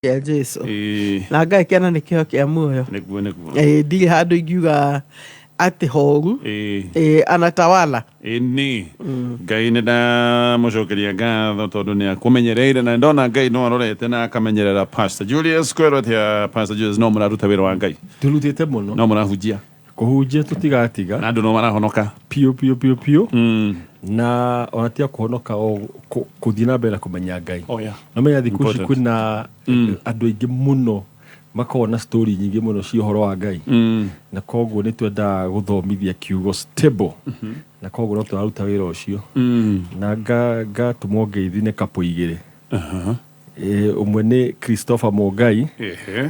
Kĩa Jesu. Ĩĩ. Na ngagĩkena nĩ kĩheo kĩa muoyo. Nĩguo, nĩguo. Ĩĩ, ndirĩ handũ ingiuga atĩ horu. Ĩĩ, anatawala. Ĩni Ngai nĩ ndamũcokeria ngatho tondũ nĩ akũmenyereire na ndona Ngai no arorete na akamenyerera Pastor Julius. Kwĩrwo atĩa, Pastor Julius? No mũraruta wĩra wa Ngai? Tũrutĩte mũno. No mũrahunjia? Kũhunjia tũtigatiga. Na andũ no marahonoka? Piũ piũ piũ piũ. Na ona tiga kũhonoka, o kũthiĩ na mbere na kũmenya Ngai. Namenya thikũ ici Important. kwĩna andũ aingĩ mũno makoragwo na story nyingĩ mũno cia ũhoro wa Ngai, na koguo nĩ twendaga gũthomithia kiugo stable, na koguo no tũraruta wĩra ũcio. Na ngatũmwo ngeithi nĩ kapũ igĩrĩ. Ũmwe nĩ Christopher Mũngai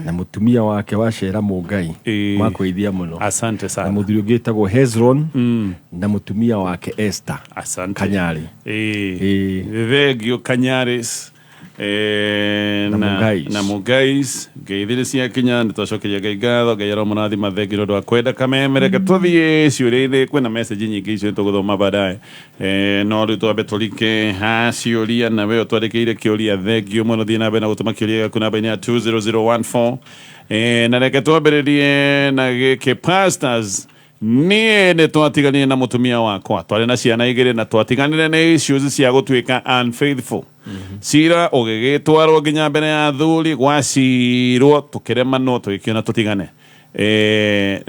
na mũtumia wake Wacera Mũngai. Makũithia mũno. Asante Na sana. Mũthuri ũngĩ wĩtagwo Hezron na mũtumia wake Esther Asante. Kanyarĩ. Thengio Kanyaris Na Mũngais. Na Mũngais, ngeithĩrĩ ciakinya, nĩ twacokeria Ngai ngatho. Ngai aromũrathima. Thengio nĩ ũndũ wa kwenda kameme. Reke tũthiĩ ciũria-inĩ, kwĩna message nyingĩ, icio nĩ tũgũthoma baadaye. No rĩu twambe tũrike ha ciũria, na we ũtwandĩkĩire kĩũria, thengio mũno. Thiĩ na mbere na gũtũma kĩũria gĩaku namba-inĩ ya 20014. Na reke twambĩrĩrie na gĩkĩ. Pastors, niĩ nĩ twatiganire na mũtumia wakwa, twarĩ na ciana igĩrĩ, na twatiganire nĩ issues cia gũtuĩka unfaithful. Cira ũgĩgĩtwarwo nginya mbere ya athuri, gwacirwo tũkĩremanwo, tũgĩkĩona tũtigane.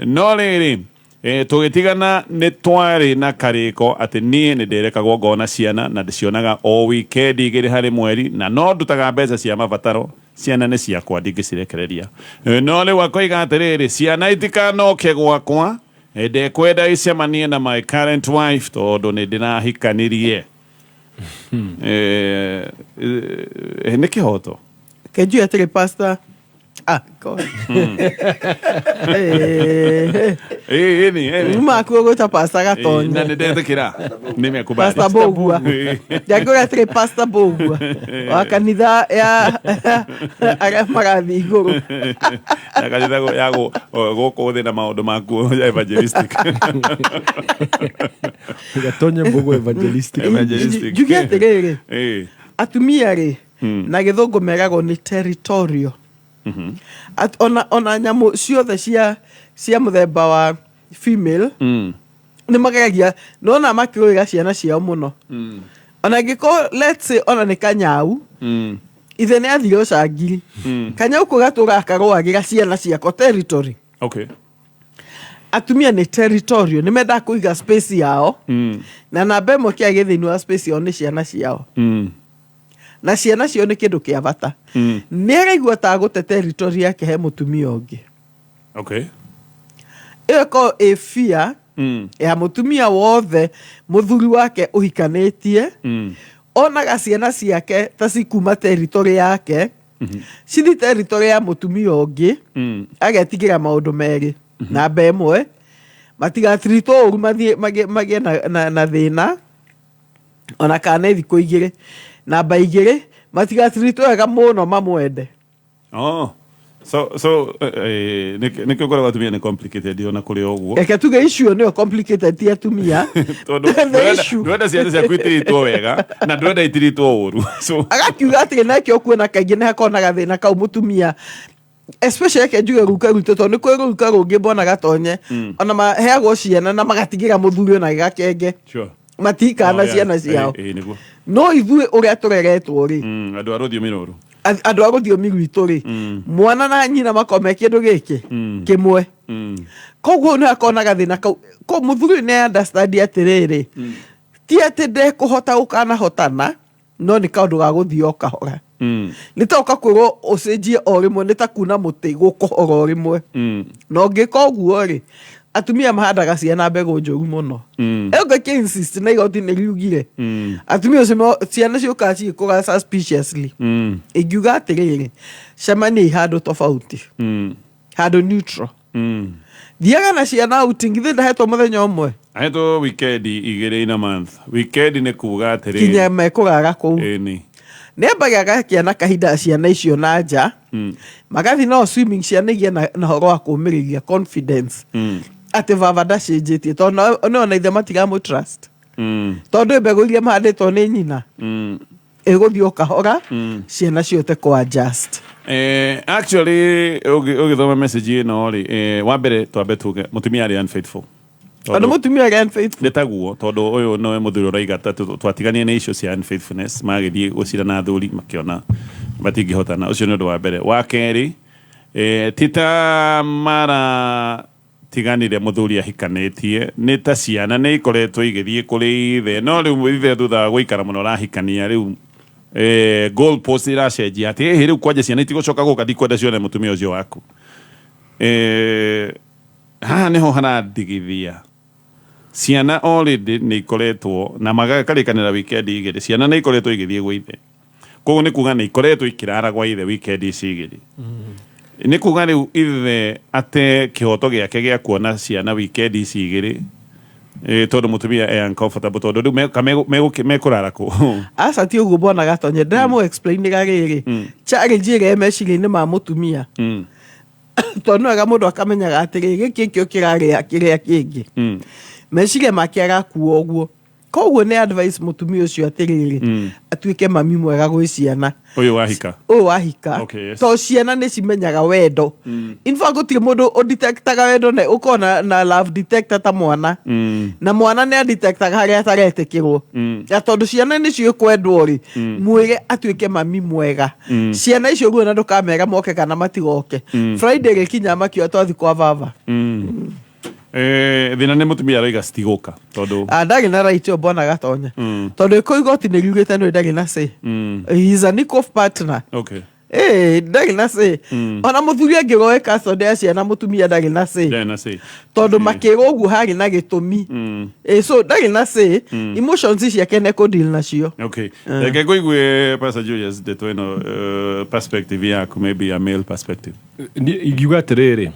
No rĩrĩ, tũgĩtigana nĩ twarĩ na karĩko atĩ niĩ nĩ ndĩrekagwo ngona ciana na ndĩcionaga o wikendi 2 harĩ mweri, na no ndutaga mbeca cia mabataro. Ciana nĩ ciakwa, ndingĩcirekereria. No rĩu akoiga atĩrĩrĩ, ciana itikanoke gwakwa. Ndekwenda icemanie na my current wife tondũ nĩ ndĩrahikanirie. Nĩ kĩhoto? Kenjui atĩrĩ, pastor, ah, God. Ĩni, ĩni. Makuo gwĩta pastor Na Gatonye. nĩ ndetĩkĩra, nĩ mekubali. Pastor Bogua. Ndangĩũria atĩrĩ, Pastor Bogua wa kanitha ya arĩa marathiĩ igũrũ. Ya kanitha ya gũkũ thĩ na maũndũ makuo ya evangelistic. Gatonye Mbũgũ evangelistic. Evangelistic. Njuge atĩrĩrĩ, atumia rĩ, na gĩthũngũ meragwo nĩ territorial. Ona nyamũ ciothe cia mũthemba wa female nĩ mageragia nona makĩrũĩra ciana ciao mũno. Ona angĩkorwo, let's say, ona nĩ kanyau, ithe nĩ athire ũcangiri, kanyau kau gatũraga karũagĩra ciana ciako territory. Atumia nĩ territorial, nĩ mendaga kũiga space yao, na namba ĩmwe kĩa gĩ thĩinĩ wa space yao nĩ ciana ciao, na ciana ciao nĩ kĩndũ kĩa bata. Nĩ araigua ta gũte territory yake he mũtumia ũngĩ. Ĩyo ĩkorwo ĩ fear ya mũtumia wothe mũthuri wake ũhikanĩtie, onaga ciana ciake ta cikuma territory yake cithi territory ya mũtumia ũngĩ. Agetigĩra maũndũ merĩ. Namba ĩmwe, matigatiritwo ũru, mathiĩ magĩe na thĩna ona kana nĩ thikũ 2. Namba 2, matigatiritwo wega mũno mamwende. Oh. So nĩkĩo ngoragwo atumia nĩ complicated ona kũrĩ o ũguo. Reke tuge icio nĩyo complicated, ti atumia. Tondũ The ndũrenda issue. ndũrenda ciana ciaku itiritwo wega na ndũrenda itiritwo ũru. So Agakiuga atĩrĩ, nakĩo kuona kaingĩ nĩ hakoragwo na gathĩna kau mũtumia, especially reke njuge ruka rwitũ, tondũ nĩ kwĩ rũruka rũngĩ mbona Gatonye ona maheagwo ciana na magatigĩra mũthuri ona gakenge, matikana ciana ciao. Ĩ nĩguo. No ithuĩ ũrĩa tũreretwo rĩ, Andũ a rũthiomi rũrũ. Andũ a rũthiomi rwitũ rĩ, mwana na nyina makorwo me kĩndũ gĩkĩ kĩmwe. Koguo nĩ akorwo na gathĩna kau ko mũthuri nĩ understand atĩrĩrĩ, ti atĩ ndekũhota gũkanahotana, no nĩ kaũndũ ga gũthiĩ o kahora. Nĩ ta ũkakwĩrwo ũcenjie o rĩmwe, nĩ ta kuna mũtĩ gũkũhora o rĩmwe. Na ũngĩka ũguo rĩ, atumia mahandaga ciana mbegũ njũru mũno. Ĩyo insist na igoti nĩ riugire atumia ũcio ciana ciũkaga cigĩkũra suspiciously. Ingiuga atĩrĩrĩ, cemaniai handũ tofauti, handũ neutral. Thiaga na ciana outing. Githĩ ndahetwo mũthenya ũmwe? Ahetwo weekend 2 in a month. Weekend nĩ kuga atĩrĩrĩ, kinya mekũrara kũu. Ĩni. Nĩ ambaga agakĩa na kahinda ciana icio na nja, magathiĩ no swimming, ciana igĩe na horo wa kũmĩrĩria confidence atĩ baba ndacenjetie, tondũ nĩ ona ithe matigamũ trust, tondũ mbegũ iria mahandĩtwo nĩ nyina. Ĩgũthiĩ o kahora, ciana ciothe kũ adjust. Actually ũgĩthoma message ĩno rĩ, wa mbere twambe tuge mũtumia arĩ unfaithful. Tondũ mũtumia ũrĩa unfaithful. Nĩ taguo, tondũ ũyũ nĩwe mũthuri ũroiga ta twatiganire nĩ icio cia unfaithfulness, magĩthiĩ gũcira na athuri makĩona matingĩhotana. Ũcio nĩ ũndũ wa mbere. Wa kerĩ, ti ta maratiganire mũthuri ahikanĩtie, nĩ ta ciana nĩ ikoretwo igĩthiĩ kũrĩ ithe, no rĩu ithe thutha wa gũikara mũno arahikania rĩu, goal post iracenjia atĩ ĩhĩ rĩu kwanja ciana itigũcoka gũka, ndikwenda cione mũtumia ũcio waku. Haha nĩho harandigithia. Ciana already nĩ ikoretwo na magakarĩkanĩra weekend igĩrĩ, ciana nĩ ikoretwo igĩthiĩ gwa ithe, koguo nĩ kuga nĩ ikoretwo ikĩrara gwa ithe weekend ici igĩrĩ. Nĩ kuga rĩu ithe ate kĩhoto gĩake gĩa kuona ciana weekend ici igĩrĩ, tondũ mũtumia e uncomfortable, tondũ rĩu mekũrara kũ? Aca, ti ũguo, bwana Gatonye. Ndĩramũ explainĩra rĩrĩ, challenge ĩrĩa ĩ meciria-inĩ ma mũtumia, tondũ nĩ wega mũndũ akamenyaga atĩrĩ, gĩkĩ kĩo kĩrarĩa kĩrĩa kĩngĩ, meciria make arakua ũguo. Koguo nĩ advice mũtumia ũcio atĩrĩrĩ, atuĩke mami mwega gwĩ ciana. Ũyũ wahika. Ũyũ wahika. To ciana nĩ cimenyaga wendo. In fact, gũtirĩ mũndũ ũdetectaga wendo na ũkona na love detector ta mwana. Na mwana nĩ adetectaga harĩa ataretĩkĩrwo. Na tondũ ciana nĩ ciũĩ kwendwo rĩ, mwĩre atuĩke mami mwega. Ciana icio guo na ndũkamera moke kana matigoke. Friday ĩgĩkinya makiuga twathi kwa baba. Thĩna nĩ mũtumia aroiga citigũka tondũ Ah, ndarĩ na right ĩyo, bwana Gatonya, tondũ ĩkũ igoti nĩ riugĩte nĩ ndarĩ na say. He is an equal partner. Ndarĩ na say. Ona mũthuri angĩroe custody ya ciana, mũtumia ndarĩ na say. Ndarĩ na say. Tondũ makĩrwo ũguo harĩ na gĩtũmi. So ndarĩ na say. Emotions ciake nĩ kũdeal nacio. Okay, reke ngũigue, Pastor Julius, ndeto ĩno, perspective yaku, maybe a male perspective. Ingiuga atĩrĩrĩ,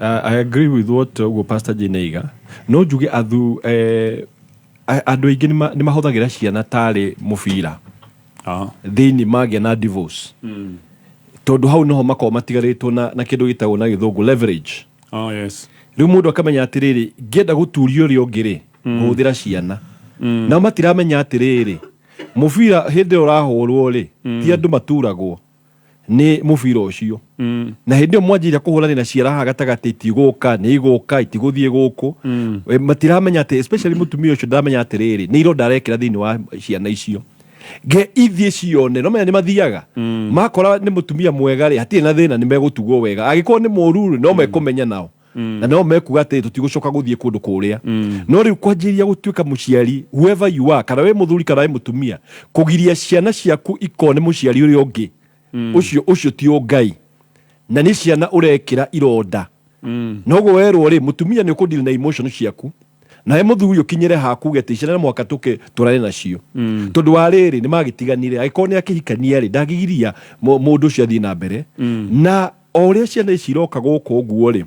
I agree with what ũguo Pastor Jane aiga, no njuge athu andũ aingĩ nĩ mahũthagĩra ciana tarĩ mũbira thĩinĩ magĩa na divorce, tondũ hau noho makoragwo matigarĩtwo na kĩndũ gĩtagwo na gĩthũngũ leverage. Rĩu mũndũ akamenya atĩrĩrĩ, ngĩenda gũturia ũrĩa ũngĩ rĩ, ngũhũthĩra ciana. Nao matiramenya atĩrĩrĩ, mũbira hĩndĩ ĩyo ũrahũrwo rĩ, ti andũ maturagwo nĩ mũbira ũcio. Na hĩndĩ ĩyo mwanjĩrĩria kũhũranĩra ciara haha gatagatĩ, itigũka nĩ igũka, itigũthiĩ gũkũ. Matiramenya atĩ, especially mũtumia ũcio ndaramenya atĩrĩrĩ, nĩ ironda arekĩra thĩinĩ wa ciana icio nge ithiĩ cione. No menya nĩ mathiaga makora nĩ mũtumia mwega rĩ, hatirĩ na thĩna, nĩ megũtugwo wega. Angĩkorwo nĩ mũru rĩ, no mekũmenya nao na no mekuga atĩ tũtigũcoka gũthiĩ kũndũ kũrĩa. No rĩu kwanjĩrĩria gũtuĩka mũciari, whoever you are, kana wĩ mũthuri kana wĩ mũtumia, kũgiria ciana ciaku ikone mũciari ũrĩa ũngĩ, ũcio ti ũngai, na nĩ ciana ũrekĩra ironda. Noguo werwo rĩ, mũtumia nĩ ũkũdeal na emotion ciaku, nawe mũthuri ũkinyĩre haku uge atĩ ciana nĩ mũhaka tũke tũrare nacio. Tondũ wa rĩrĩ, nĩ magĩtiganire, angĩkorwo nĩ akĩhikania rĩ, ndangĩgiria mũndũ ũcio athiĩ na mbere. Na o ũrĩa ciana ici iroka gũkũ ũguo rĩ,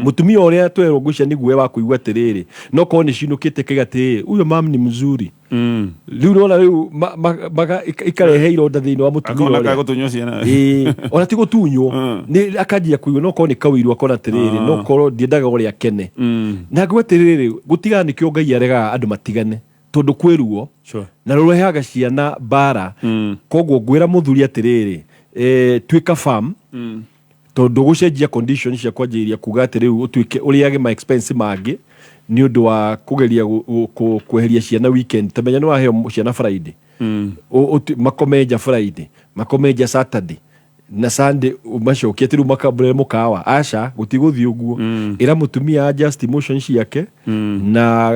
mũtumia ũrĩa twerwo ngwĩciria nĩguo wa kũigua atĩrĩrĩ, no korwo nĩ cinũkĩte kaiga atĩrĩrĩ, huyo mam ni mzuri. Rĩu nona rĩu ikarehe ironda thĩinĩ wa mũtumia Akona ũrĩa. kagũtunywo ciana. Ĩĩ, ona ti gũtunywo, nĩ akanjia kũigua no korwo nĩ kawĩiru, akona atĩrĩrĩ, no korwo ndiendaga ũrĩa akene. Na nguga atĩrĩrĩ, gũtigana nĩkĩo Ngai aregaga andũ matigane, tondũ kwĩ ruo na rũrehaga ciana mbara. Koguo ngwĩra mũthuri atĩrĩrĩ, tuĩka firm, tondũ gũcenjia condition cia kwanjĩrĩria kuga atĩ rĩu ũtuĩke ũrĩage ma expense mangĩ nĩ ũndũ wa kũgeria kweheria ciana weekend. Tamenya nĩ waheo ciana Friday, makome nja Friday, makome nja Saturday na Sunday, ũmacokie atĩ rĩu makambũre mũkawa. Aca, gũtigũthiĩ ũguo. Ĩra mũtumia adjust emotion ciake, na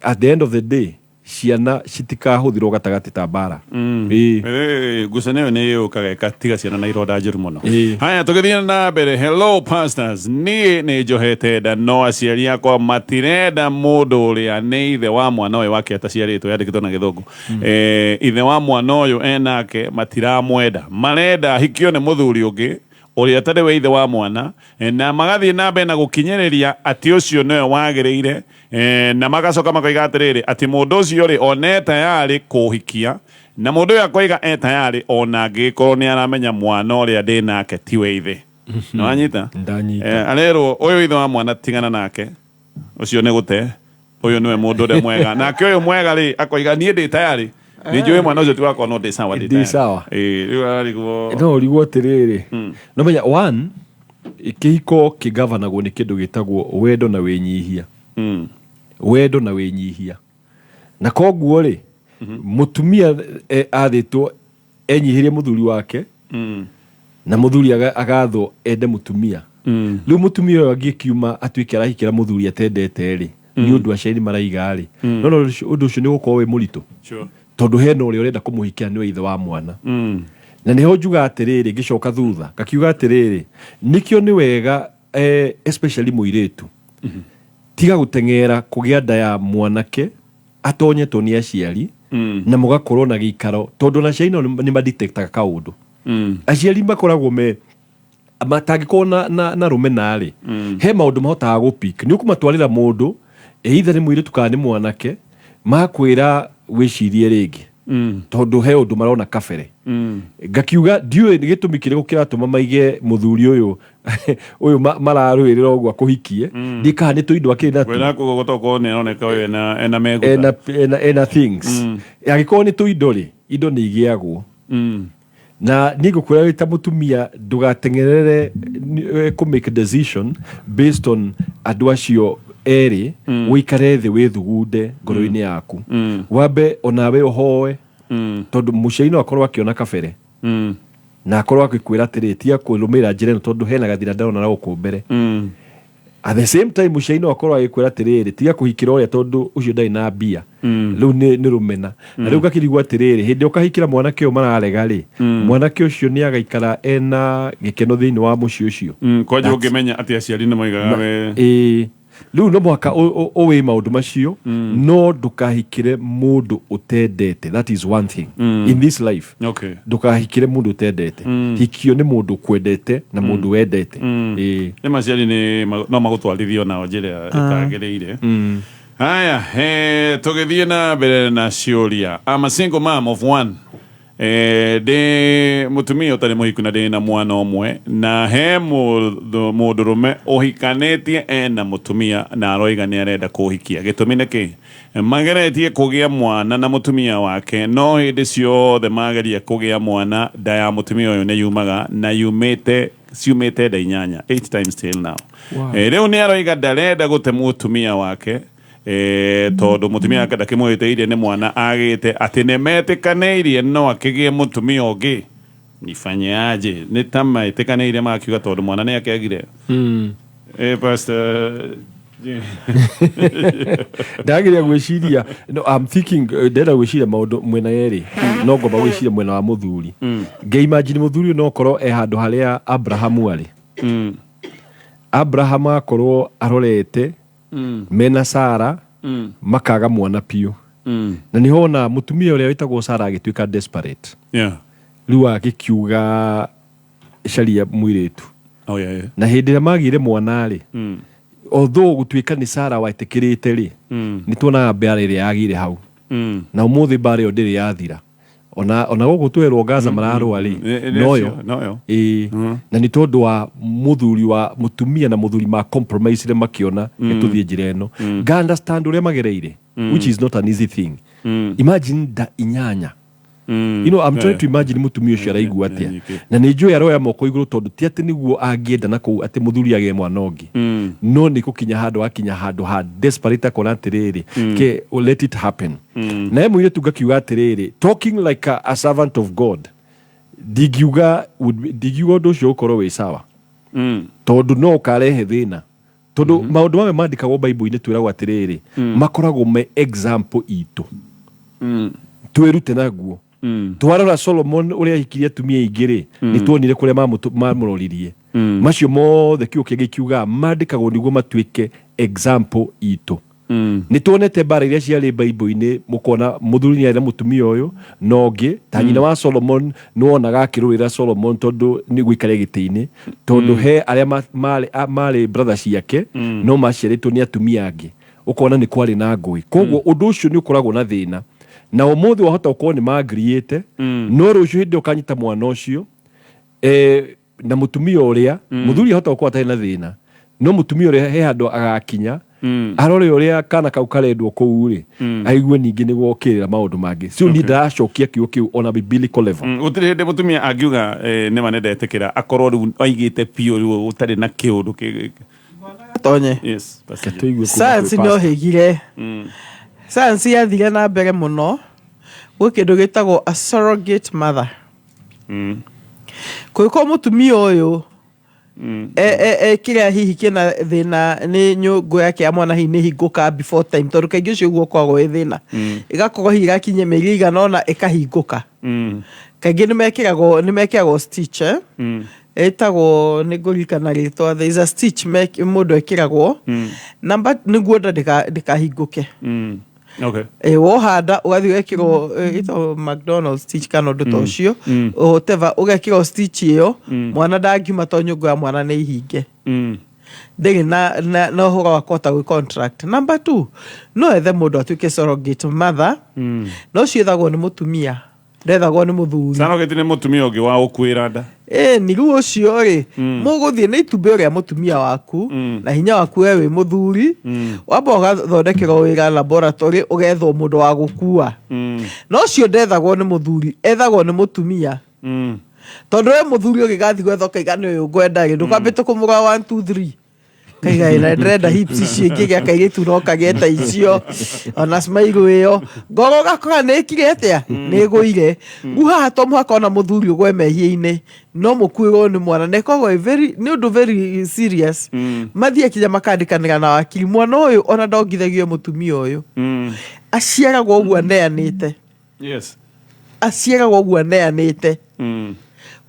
at the end of the day ciana citikahũthĩrwo gatagatĩ ta mbara. Ĩĩ. Ngucanio ĩyo nĩ yũkaga ĩgatiga ciana na ironda njũru mũno. Ĩĩ. Haya, tũgĩthiĩ na mbere. Hello pastors, niĩ nĩ njohete nda, no aciari akwa matirenda mũndũ ũrĩa nĩ ithe wa mwana ũyũ wake ataciarĩtwo. Yandĩkĩtwo na gĩthũngũ. Ithe wa mwana ũyũ enake matiramwenda, marenda ahikio nĩ mũthuri ũngĩ ũrĩa atarĩ we ithe wa mwana, na magathiĩ na mbere na gũkinyĩrĩria atĩ ũcio nĩwe wagĩrĩire. Na magacoka makoiga atĩrĩrĩ, atĩ mũndũ ũcio rĩ, ona e tayarĩ kũhikia, na mũndũ ũyũ akoiga e tayarĩ ona angĩgĩkorwo nĩ aramenya mwana ũrĩa ndĩ nake tiwe ithe. Nĩwanyita? Ndanyita. Arerwo ũyũ ithe wa mwana tigana nake, ũcio nĩ gũte, ũyũ nĩwe mũndũ ũrĩa mwega. Nake ũyũ mwega rĩ, akoiga niĩ ndĩ tayarĩ. Nĩ njũĩ mwana ũcio ti wakwa no ndĩ sawa. Ndĩ sawa. Ĩĩ, rĩu ararigwo. No ũrigwo atĩrĩrĩ, no menya one, kĩhiko kĩgavanagwo nĩ kĩndũ gĩtagwo wendo na wĩnyihia. Wendo na wĩnyihia, na koguo rĩ, mũtumia athĩtwo enyihĩrie mũthuri wake, na mũthuri agathwo ende mũtumia. Rĩu mũtumia ũyũ angĩkiuma atuĩke arahikĩra mũthuri atendete rĩ, nĩ ũndũ aciari maraiga rĩ, no ũndũ ũcio nĩ ũgũkorwo wĩ mũritũ, tondũ hena ũrĩa ũrenda kũmũhikia nĩwe ithe wa mwana. Na nĩho njuga atĩrĩrĩ, ngĩcoka thutha ngakiuga atĩrĩrĩ, nĩkĩo nĩ wega, especially mũirĩtu, tiga gũteng'era kũgĩa nda ya mwanake atonyetwo nĩ aciari na mũgakorwo na gĩikaro, tondũ na aciari nao nĩ madetectaga kaũndũ. Aciari makoragwo me matangĩkorwo na rũmena rĩ, he maũndũ mahotaga gũpick. Nĩ ũkũmatwarĩra mũndũ, either nĩ mũirĩtu kana nĩ mwanake, makwĩra wĩcirie rĩngĩ, tondũ he ũndũ marona kabere. Ngakiuga ndiũĩ nĩ gĩtũmi kĩrĩkũ kĩratũma maige mũthuri ũyũ mararũĩrĩra ũguo akũhikie, ndiĩ kana nĩ tũindo akĩrĩ natuo. Wena gũtokorwo nĩ aroneka ũyũ ena meguta. Ena things. Angĩkorwo nĩ tũindo rĩ, indo nĩ igĩagwo. Na niĩ ngũkwĩra wĩ ta mũtumia, ndũgateng'erere kũ make decision based on andũ acio erĩ. Ũikare thĩ, wĩthugunde ngoro-inĩ yaku, wambe onawe ũhoe, tondũ mũciari no akorwo akĩona kabere na akorwo agĩkwĩra atĩrĩ, tiga kũrũmĩrĩra njĩra ĩno, tondũ hena gathĩna ndarona na gũkũ mbere. At the same time, mũciari no akorwo agĩkwĩra atĩrĩrĩ, tiga kũhikĩra ũrĩa, tondũ ũcio ndarĩ na mbia. Rĩu nĩ rũmena. Na rĩu ngakĩrigwo atĩrĩrĩ, hĩndĩ ĩrĩa ũkahikĩra mwanake ũyũ mararega rĩ, mwanake ũcio nĩ agaikara ena gĩkeno thĩinĩ wa mũciĩ ũcio? Kwanja ũngĩmenya atĩ aciari nĩ moigaga we. Ĩĩ, rĩu no mũhaka ũwĩ maũndũ macio, no ndũkahikĩre mũndũ ũtendete. That is one thing in this life. Ndũkahikĩre mũndũ ũtendete. Hikio nĩ mũndũ ũkwendete na mũndũ wendete. Ĩĩ. Nĩ maciari nĩ no magũtwarithie onao njĩra ĩtagĩrĩire. Haya, tũgĩthiĩ na mbere na ciũria. I'm a single mom of one. Ndĩ mũtumia ũtarĩ mũhiku na ndĩ na mwana ũmwe, na he mũndũrũme ũhikanĩtie ena mũtumia na aroiga nĩ arenda kũhikia. Gĩtũmi nĩ kĩ? Mageretie kũgĩa mwana na mũtumia wake, no hĩndĩ ciothe mageria kũgĩa mwana, nda ya mũtumia ũyũ nĩ yumaga, na yumĩte ciumĩte nda inyanya, eight times till now. Rĩu nĩ aroiga ndarenda gũte mũtumia wake, tondũ mũtumia wake ndakĩmwĩtĩirie, nĩ mwana agĩte, atĩ nĩ metĩkanĩirie no akĩgĩe mũtumia ũngĩ. Nifanyeaje? Nĩ ta metĩkanĩirie makiuga tondũ mwana nĩ akĩagire. Pastor. Ndageria gwĩciria, no, I'm thinking, ndĩrenda gwĩciria maũndũ mwena yerĩ, no ngomba gwĩciria mwena wa mũthuri. Ngĩimagine mũthuri ũyũ no korwo e handũ harĩa Abrahamu arĩ. Abraham akorwo arorete mena Sara makaga mwana piũ, na nĩho ona mũtumia ũrĩa wĩtagwo Sara agĩtuĩka desperate. Rĩu agĩkiuga caria mũirĩtu. Na hĩndĩ ĩrĩa magĩire mwana rĩ, although gũtuĩka nĩ Sara wetĩkĩrĩte rĩ, nĩ tuonaga mbara ĩrĩa yagĩire hau. Na ũmũthĩ mbara ĩyo ndĩrĩ yathira, ona gũkũ twerwo Gaza mararũa rĩ. Noyo. Noyo. Ĩĩ, na nĩ tondũ wa mũthuri wa mũtumia na mũthuri ma compromise makiona tũthiĩ njĩra ĩno. Nga understand ũrĩa magereire, which is not an easy thing. Imagine nda inyanya. I'm trying to imagine mũtumia ũcio araigua atĩa. Na nĩ njũĩ aroya moko igũrũ, tondũ ti atĩ nĩguo angĩenda na kũu atĩ mũthuri agĩe mwana ũngĩ, no nĩ gũkinya handũ akinya handũ ha desperate, akona atĩrĩrĩ, ke let it happen. Na he mũirĩtu ngakiuga atĩrĩrĩ, talking like a servant of God, ndingiuga ũndũ ũcio ũkorwo wĩ sawa, tondũ no ũkarehe thĩna, tondũ maũndũ mamwe mandĩkagwo Bible-inĩ, twĩragwo atĩrĩrĩ, makoragwo me example itũ twĩrute naguo. Twarora Solomon ũrĩa ahikirie atumia aingĩ rĩ, nĩ tuonire kũrĩa mamũroririe macio mothe. Kiugo kĩngĩ kiugaga mandĩkagwo nĩguo matuĩke example itũ. Nĩ tuonete mbara iria ciarĩ Bible-inĩ, mũkona mũthuri nĩ arĩ na mũtumia ũyũ na ũngĩ ta nyina wa Solomon, nĩ wonaga akĩrũĩra Solomon tondũ nĩ gũikara gĩtĩ-inĩ, tondũ he arĩa marĩ brother ciake no maciarĩtwo nĩ atumia angĩ, ũkona nĩ kwarĩ na ngũĩ. Koguo ũndũ ũcio nĩ ũkoragwo na thĩna, na ũmũthĩ wahota gũkorwo nĩ magriĩte, no rũciũ hĩndĩ ĩyo ũkanyita mwana ũcio na mũtumia ũrĩa, mũthuri ahota gũkorwo atarĩ na thĩna, no mũtumia ũrĩa he handũ agakinya. Arore ũrĩa kana kau karendwo kũu rĩ, aigue ningĩ nĩ gokĩrĩra maũndũ mangĩ. So niĩ ndĩracokia kiugo kĩu on a biblical level. Gũtirĩ hĩndĩ mũtumia angiuga nĩma nĩ ndetĩkĩra akorwo rĩu aigĩte biũ rĩu ũtarĩ na kĩũndũ Tonye. Yes, Pastor. Reke tũigue kuma Science kwĩ nĩ pastor. ohĩgire. Science yathire na mbere mũno. Gwĩ kĩndũ gĩtagwo a surrogate mother. Kũngĩkorwo mũtumia ũyũ kĩrĩa hihi kĩna thĩna nĩ nyũngũ yake ya mwana hihi nĩ hingũka before time, tondũ kaingĩ ũcio ũguo ũkoragwo wĩ thĩna, ĩgakorwo hihi ĩgakinyia mĩeri ĩigana ũna ĩkahingũka. Kaingĩ nĩ mekĩragwo stitch, eh? Ĩtagwo, nĩ ngũririkana rĩtwa, there is a stitch mũndũ ekĩragwo namba nĩguo nda ndĩkahingũke. Wohanda ũgathiĩ ũgekĩrwo, ĩtagwo McDonald's stitch kana ũndũ ta ũcio, whatever, ũgekĩrwo stitch ĩyo, mwana ndangiuma tondũ nyũngũ ya mwana nĩ ihinge. Ndĩrĩ na ũhoro wa kũhota gwĩ contract. Number two, no ethe mũndũ atuĩke surrogate mother, no ũcio ethagwo nĩ mũtumia, ndethagwo nĩ mũthuri. Surrogate nĩ mũtumia ũngĩ wa gũkuĩra nda? Ĩ ni rĩu ũcio rĩ, mũgũthiĩ nĩ itumbĩ rĩa mũtumia waku na hinya waku we wĩ mũthuri, wamba ũgathondekerwo wĩra laboratory, ũgethwo mũndũ wa gũkua. No ũcio ndethagwo nĩ mũthuri, ethagwo nĩ mũtumia. Tondũ we mũthuri ũgĩgathiĩ gwetha ũkaiga nĩ ũyũ ngwenda rĩ, ndũkwambĩte kũmũrora 1 2 3, kaiga ĩna ndĩrenda hips ici, ingĩgĩa kairĩtu no kagĩe ta icio, ona smile ĩyo ngoro, ũgakora nĩ ĩkire atĩa, nĩ ĩgũire. Rĩu haha to mũhaka ona mũthuri ũgwe mehia-inĩ, no mũkuĩrwo nĩ mwana na ĩkoragwo ĩ very, nĩ ũndũ very serious. Mathiĩ kinya makandĩkanĩra na wakiri, mwana ũyũ ona ndongithagio mũtumia ũyũ, aciaragwo ũguo aneanĩte. Aciaragwo ũguo aneanĩte.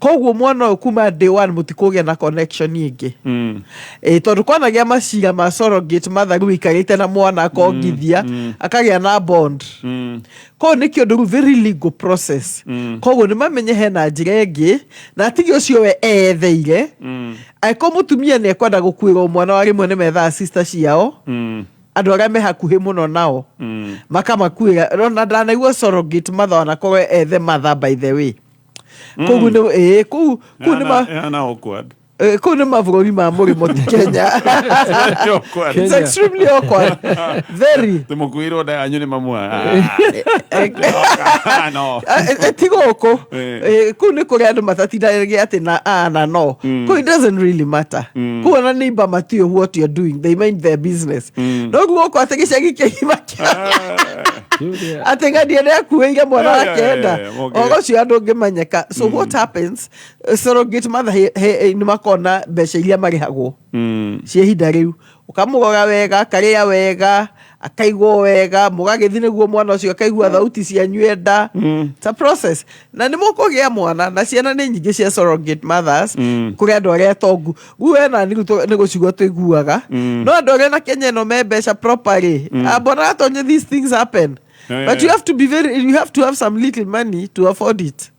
Koguo mwana ũyũ kuma day one mũtikũgĩa na connection ĩngĩ. Ĩ tondũ kwanagĩa macira ma surrogate mother, rĩu ikarĩte na mwana akongithia, akagĩa na bond. Koguo nĩ kĩũndũ rĩu very legal process. Koguo nĩ mamenye hena njĩra ĩngĩ na atige ũcio we eyetheire. Angĩkorwo mũtumia nĩ ekwenda gũkuĩrwo mwana wa rĩmwe, nĩ methaga sister ciao, andũ arĩa me hakuhĩ mũno nao, makamakuĩra. Ona ndanaigua surrogate mother onakorwo ethe mother, by the way, koguo nĩ ĩĩ kũu nĩ ma Yana awkward. Kũu nĩ mabũrũri ma mũrĩmo, ti Kenya. Awkward. It's extremely awkward, very. Tũmũkuĩrwo nda yanyu nĩ mamwe no. Ti gũkũ. Kũu nĩ kũrĩa andũ matatindanagia atĩ na a na no. Kũu it doesn't really matter. Kũu ona neighbor matiũĩ what you're doing, they mind their business. No rĩu gũkũ atĩ gĩcagi kĩgima atĩ ng'ania nĩ akuĩire mwana wake nda, ũhoro ũcio andũ ũngĩmenyeka. So what happens, surrogate mother nĩ makona mbeca iria marĩhagwo cia ihinda rĩu, ũkamũrora wega, akarĩa wega, akaigwo wega, mũgagĩthiĩ nĩguo mwana ũcio akaigua thauti cianyu enda. It's a process na nĩ mũkũgĩa mwana na ciana nĩ nyingĩ cia surrogate mothers. Kũrĩ andũ arĩa atongu rĩu wena nĩ gũcigo tũiguaga, no andũ arĩa na Kenya ĩno me mbeca properly, mbona atonye, these things happen. But you have to be very, you have to have some little money to afford it.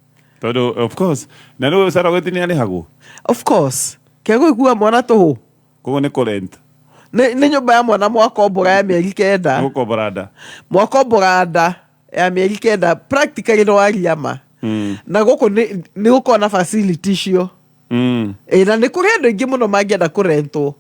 Tondũ of course na rĩu surrogate nĩ arĩhagwo? Of course, kegũikua mwana tũhũ. Koguo nĩ kũrent. Nĩ nyũmba ya mwana mwakombora ya mĩeri 9. Gũkombora nda. Mwakombora nda ya mĩeri 9 practically, nĩ waria ma. Na gũkũ nĩ gũkorwo na facility icio. Ĩ, na nĩ kũrĩ andũ aingĩ mũno mangĩenda kũrentwo.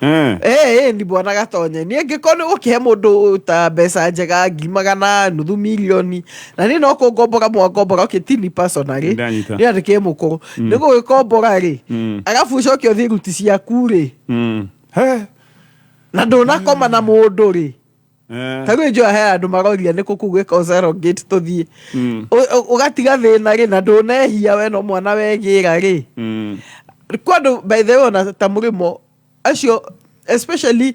Ĩ ni bwana Gatonye, niĩ angĩkorwo nĩ gũkĩhe mũndũ ta mbeca njega, ngiri magana, nuthu milioni, na niĩ no kũngombora mwangombora, okay, ti ni personally. Ndanyita. Nĩ andĩkĩ mũkũrũ nĩ gũgĩkombora rĩ, arabu ũcoke ũthiĩ ruti ciaku rĩ. He. Na ndũnakoma na mũndũ rĩ. Ta rĩu njũa he andũ maroria nĩ kũ kũu gwĩka surrogate tũthiĩ. Ũgatiga thĩna rĩ, na ndũnehia we, no mwana wegĩra rĩ. Kwa andũ, by the way, ona ta mũrĩmo acio especially,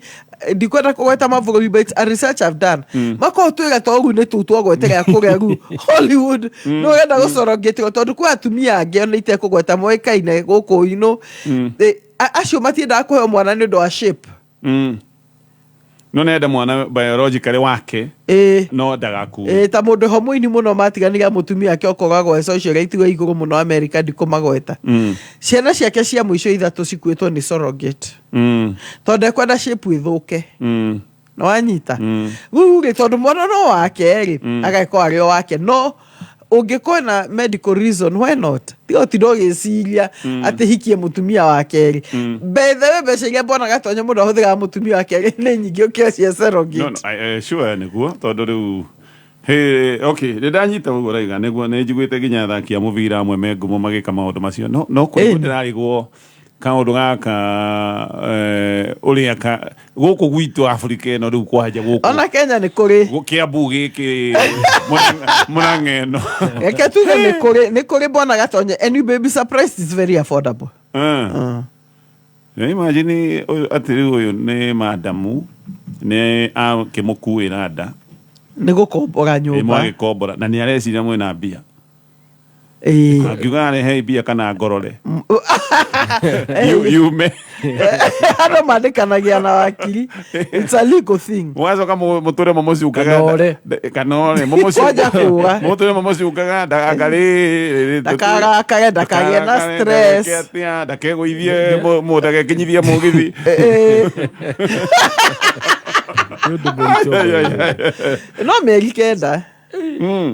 ndikwenda kũgweta mabũrũri, but it's a research I've done, makorwo twĩra to rĩu nĩ tũu twagweterera kũrĩa rĩu Hollywood nĩ ũrenda gũcorogĩtwo, tondũ kwĩ atumia angĩ ona itekũgweta moĩkaine gũkũ ino. Acio matiendaga kũheo mwana nĩ ũndũ wa shape. No nenda mwana biologically wake. No ndagakue. Ĩĩ, ta mũndũ ho mũini mũno matiganire mũtumia ake ũkoragwo e socialite wa igũrũ mũno America, ndikũmagweta. Ciana ciake cia mũico ithatũ cikuĩtwo nĩ surrogate tondũ ndekwenda shape ĩthũke. Nĩ wanyita? Rĩu rĩ, tondũ mwana no wake rĩ, agagĩkorwo arĩ o wake, no Ũngĩkorwo na medical reason, why not? Tiga ũtinda ũgĩciria atĩ hikie mũtumia wa kerĩ. By the way, mbeca iria mbona Gatonye mũndũ ahũthĩraga mũtumia wa kerĩ nĩ nyingĩ ũkĩra cia surrogate. No, sure, nĩguo, tondũ rĩu Hey, okay, nĩ ndanyita ũguo ũraiga. Nĩguo, nĩ njiguĩte nginya athaki a mũbira amwe me ngumo magĩka maũndũ macio, no kũrĩ ndĩrarigwo kaũndũ gaka, ũrĩa ka gũkũ gwitũ Afrika ĩno rĩu kwanja gũkũ. Ona Kenya nĩ kũrĩ. Kĩambu gĩkĩ, Mũrang'a ĩno. Reke tuge nĩ kũrĩ mbona Gatonye, and you may be surprised, it's very affordable. Nĩ imagine ũyũ atĩ rĩu ũyũ nĩ madamu nĩ akĩmũkuĩra nda. Nĩ gũkombora nyũmba. Mwagĩkombora na nĩ areciria mwĩna mbia. Angiuga arehei mbia kana ngorore yume. Andũ mandĩkanagia na wakiri, it's a legal thing. Mũgacoka mũtũre mũmũcukaga. Kanore. Kanore. Kwanja kũra. Mũtũre mũmũcukaga ndagakarĩ. Ndakarakare, ndakagĩe na stress. Atĩa ndakegũithie, ndagekinyithie mũgithi. Nĩ ũndũ mũritũ. No mĩeri 9.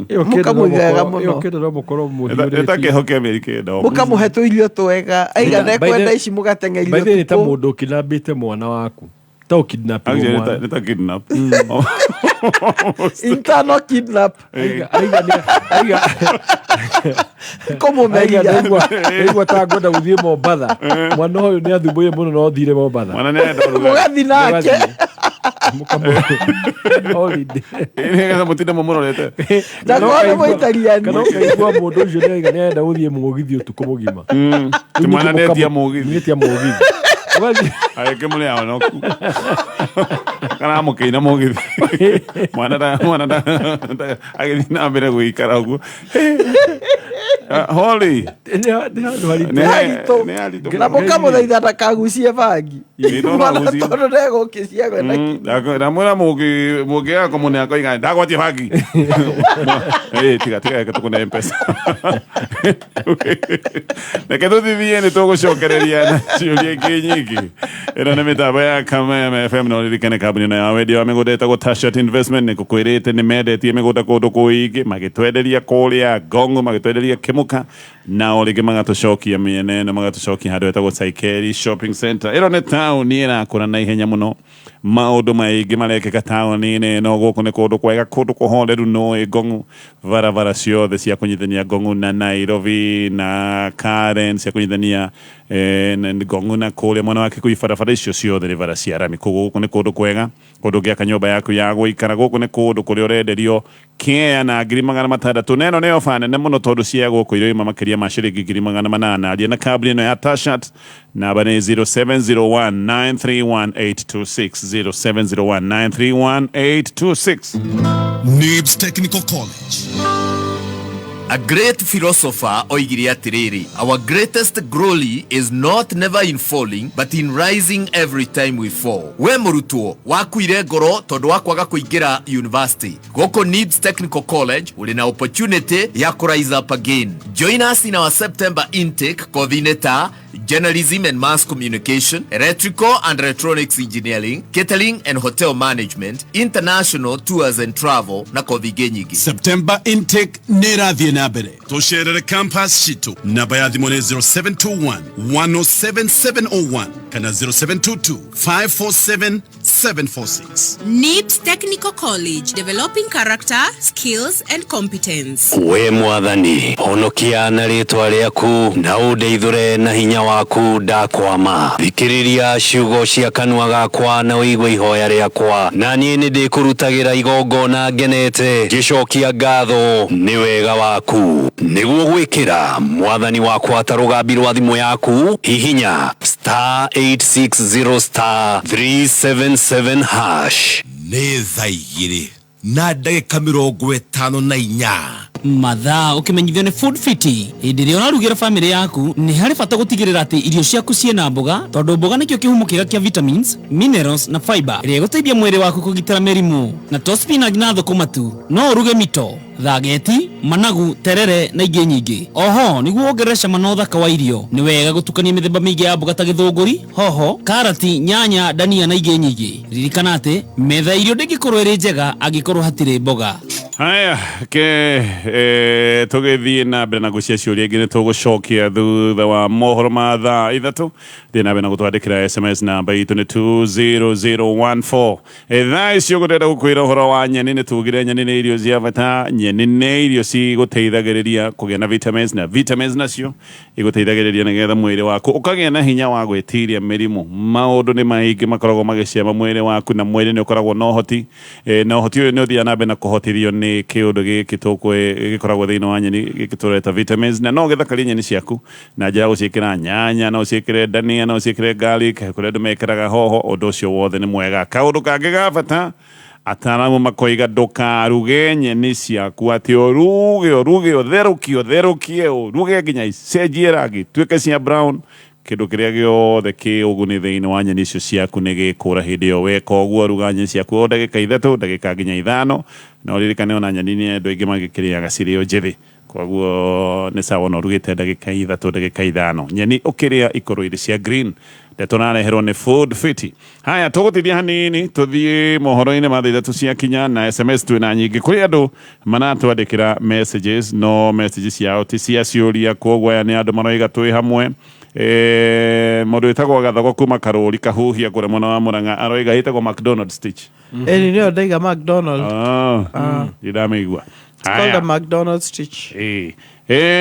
Ĩyo kĩndũ no Mũkamũigaga mũkorwo- mũno. ĩyo kĩndũ no mũkorwo mũhiũrĩtie. Ĩtakĩhoke mĩeri 9. Mũkamũhe tũirio twega, aiga ndekwenda ici, mũgateng'erio. By the way, nĩ ta ũtukũ. mũndũ ũkidnapĩte mwana waku, ta ũkidnapĩrwo Actually, mwana. nĩ ta kidnap. Internal kidnap. Aiga aiga nĩ- aiga aiga Kũmũmeria. Nĩaigua ta ngwenda gũthiĩ Mombatha, mwana ũyũ nĩ athumbũire mũno, no thire Mombatha. Mwana nĩ arenda ũrugarĩ. Mũgathi nake. Mũkamũ- holiday. Nĩgetha mũtinde mũmũrorete. Ndakorwo nĩ mũitariani. Kana ũkaigua mũndũ ũcio nĩaiga nĩarenda gũthiĩ mũgithi ũtukũ mũgima. Ti mwana nĩetia mũgithi. Nĩetia mũgithi. Ũgathiĩ- Agĩkĩmũrĩa honoku karamũkĩina mũgithi, mwana agĩthiĩ na mbere gũikara ũguo. Holly. Nĩ handũ haritũ. Nĩ haritũ. Nĩ haritũ. Na mũkamũthaitha ndakagucie bangi. Ĩ, no mwana agucie. tondũ ndegũkĩciarwo na Ndamwĩra mũngĩaga kũmũne akoiga ndagwatie bangi. Ĩ, tiga tiga, reke tũkũne mpesa, reke tũthithie, nĩ tũgũcokereria na ciũria ingĩ nyingĩ. Ĩno nĩ mĩtambo ya Kameme FM, na ũririkane kambuni ĩno ya wendia wa mĩgũnda ĩtagwo Tashat Investment nĩ gũkwĩrĩte nĩ mendetie mĩgũnda kũndũ kũingĩ, magĩtwenderia kũrĩa Ngongo, magĩtwenderia Kĩmũka, na o rĩngĩ magatũcokia mĩena ĩno, magatũcokia handũ hetagwo Saikeri Shopping Center. Ĩno nĩ taũni ĩrakũra na ihenya mũno, maũndũ maingĩ marekĩka taũni-inĩ ĩno. Gũkũ nĩ kũndũ kwega, kũndũ kũhoreru, no Ngong'u, barabara ciothe cia kũnyitithania Ngong'u na Nairobi na Karen, cia kũnyitithania na Ngong'u na kũrĩa mwena wa Kikuyu, barabara icio ciothe nĩ bara cia rami. Koguo gũkũ nĩ kũndũ kwega, kũndũ ũngĩaka nyũmba yaku ya gũikara. Gũkũ nĩ kũndũ kũrĩa ũrenderio kĩea na 600,000, na ĩno nĩ oba nene mũno tondũ cia gũkũ iroima makĩria ma ciringi 800,000. Aria na kambuni ĩno ya Tashat, namba nĩ 0701931826, 0701931826. NIBS Technical College. A great philosopher oigire atĩrĩrĩ, "Our greatest glory is not never in falling, but in rising every time we fall." We mũrutwo wakuire ngoro tondũ wa kwaga kũingĩra university, gũkũ NIBS Technical College ũrĩ na opportunity ya kũ rise up again. Join us in our September intake, kothi-inĩ ta journalism and mass communication, electrical and electronics engineering, catering and hotel management, international tours and travel, na kothi ingĩ nyingĩ. September intake nĩ ĩrathiĩ na mbere. Tũcerere campus citũ. Namba ya thimũ nĩ 0721 107701 kana 0722 547 746. NIBS Technical College, developing character, skills, and competence. We Mwathani, honokia na rĩtwa rĩaku, na ũndeithũre na hinya waku. Ndakwama, thikĩrĩria ciugo cia kanua gakwa na ũigue ihoya rĩakwa, na niĩ nĩ ndĩkũrutagĩra igongona ngenete, ngĩcokia ngatho nĩ wega waku. Nĩguo gwĩkĩra Mwathani wakwa ta rũgambi rwa thimũ yaku, hihinya *860*377#. Nĩ thaa 2:54. Mathaa ũkĩmenyithio nĩ Food Fiti. Hĩndĩ ĩrĩa ũrarugĩra bamĩrĩ yaku, nĩ harĩ bata gũtigĩrĩra atĩ irio ciaku ciĩna mboga, tondũ mboga nĩkĩo kĩhumo kĩega kĩa vitamins, minerals na fiber ĩrĩa ĩgũteithia mwĩrĩ waku kũgitĩra mĩrimũ. Na to spinach na thũkũma tu, no ũruge mito. Thageti, managu, terere na ingĩ nyingĩ. Oho nĩguo wongerere cama na ũthaka wa irio, nĩ wega gũtukania mĩthemba mĩingĩ ya mboga ta gĩthũngũri, hoho, karati, nyanya, ndania na ingĩ nyingĩ. Ririkana atĩ metha ya irio ndĩngĩkorwo ĩrĩ njega angĩkorwo hatirĩ mboga. Haya, ke tũgĩthiĩ na mbere na gũcia ciũria ingĩ nĩ tũgũcokia thutha wa mohoro ma thaa 3. Thiĩ na mbere na gũtwandĩkĩra SMS, namba itũ nĩ 20014. Thaa icio gũtenda gũkwĩra ũhoro wa nyeni, nĩ tugire nyeni nĩ irio cia bata. Nyeni nĩ irio cigũteithagĩrĩria kũgĩa na vitamins, na vitamins nacio igũteithagĩrĩria nĩgetha mwĩrĩ waku ũkagĩa na hinya wa gwĩtiria mĩrimũ. Maũndũ nĩ maingĩ makoragwo magĩcema mwĩrĩ waku, na mwĩrĩ nĩ ũkoragwo na ũhoti, na ũhoti ũyũ nĩ ũthiaga na mbere na kũhotithio nĩ kĩũndũ gĩkĩ tũkwe gĩkoragwo thĩinĩ wa nyeni, gĩkĩ tũreta vitamins. Na no ũgĩthakarie nyeni ciaku na njĩra ya gũciĩkĩra nyanya, no ũciĩkĩre ndania, no ũciĩkĩre garlic, kũrĩa andũ mekĩraga hoho, ũndũ ũcio wothe nĩ mwega. Kaũndũ kangĩ ga bata, ataramu makoiga ndũkaruge nyeni ciaku atĩ ũruge ũruge ũtherũkie ũtherũkie ũruge nginya icenjie rangi ituĩke cia brown. Kĩndũ kĩrĩa gĩothe kĩ ũguni thĩinĩ wa nyeni icio ciaku nĩ gĩkũra hĩndĩ ĩyo weka ũguo. Ruga nyeni ciaku o ndagĩka 3, ndagĩka nginya 5. Na ũririkane ona nyeni nĩ andũ aingĩ magĩkĩrĩaga cirĩ o njĩthĩ, koguo nĩ sawa ona ũrugĩte ndagĩka 3, ndagĩka 5. Nyeni ũkĩrĩa ikorwo irĩ cia green. Ndeto nareherwo nĩ Food Fiti. Haya, tũgũtithia hanini tũthiĩ mohoro-inĩ ma thaa 3 ciakinya, na SMS twĩna nyingĩ. Kũrĩ andũ maratwandĩkĩra messages, no messages ciao ti cia ciũria, koguo aya nĩ andũ maroiga twĩ hamwe. Mũndũ wĩtagwo Gathogo kuma Karũri Kahuhia kũrĩa mwena wa Murang'a aroiga ĩtagwo McDonald stitch. Ĩni nĩyo ndaiga McDonald. Ah, ndamĩigua. It's called a McDonald stitch.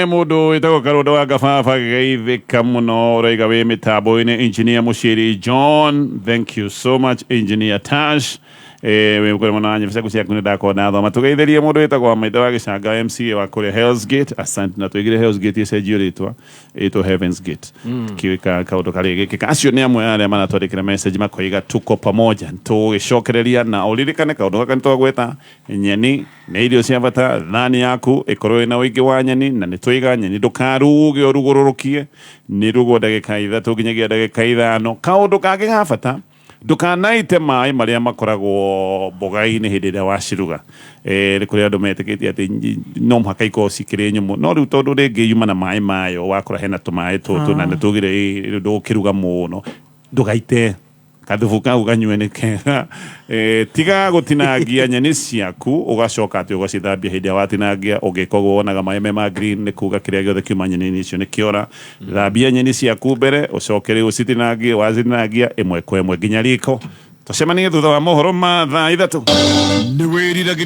Mũndũ wĩtagwo Karũndo wa Gababa geithĩka mũno, ũraiga wĩ mĩtambo-inĩ. Engineer Mũciri John, thank you so much. Engineer Tash, wĩ kũrĩa mwena wa nyĩmbo ciaku ciaku nĩ ndakorwo ndathoma. Tũgeithĩrie mũndũ wĩtagwo wa Maitha wa Gĩcanga, MCA wa kũrĩa Hell's Gate, asante. Na twĩgire Hell's Gate ĩcenjio rĩtwa ĩtwo Heaven's Gate, kiũĩ kaũndũ karĩa gĩkĩka. Acio nĩ amwe arĩa maratwandĩkĩra message makoiga tuko pamoja. Tũgĩcokereria na ũririkane kaũndũ gaka nĩ twagweta, nyeni nĩ irio cia bata. Thani yaku ĩkorwo ĩna ũingĩ wa nyeni, na nĩ twaiga nyeni ndũkaruge ũrugũrũrũkie, nĩ rugwo ndagĩka 3 nginyagia ndagĩka 5. Kaũndũ kangĩ ga bata, ndũkanaite maĩ marĩa makoragwo mboga-inĩ hĩndĩ ĩrĩa waciruga. Nĩ kũrĩ andũ metĩkĩtie atĩ no mũhaka ikorwo cikĩrĩ nyũmũ, no rĩu tondũ rĩngĩ yuma na maĩ mayo, wakora hena tũmaĩ tũtũ na nĩ tugire rĩu ndũgũkĩruga mũno, ndũgaite kathubu kau, kanyue nĩ kega. Tiga gũtinangia nyeni ciaku ũgacoka atĩ ũgacithambia hĩndĩ ĩrĩa watinangia. Ũngĩka ũguo wonaga maĩ me ma green, nĩ kuga kĩrĩa gĩothe kiuma nyeni-inĩ icio nĩ kĩora. Thambia nyeni ciaku mbere, ũcoke rĩu ũcitinangie, wacitinangia ĩmwe kwa ĩmwe nginya riko. Tũcemanie thutha wa mohoro ma thaa 3. Nĩ wĩriragĩria.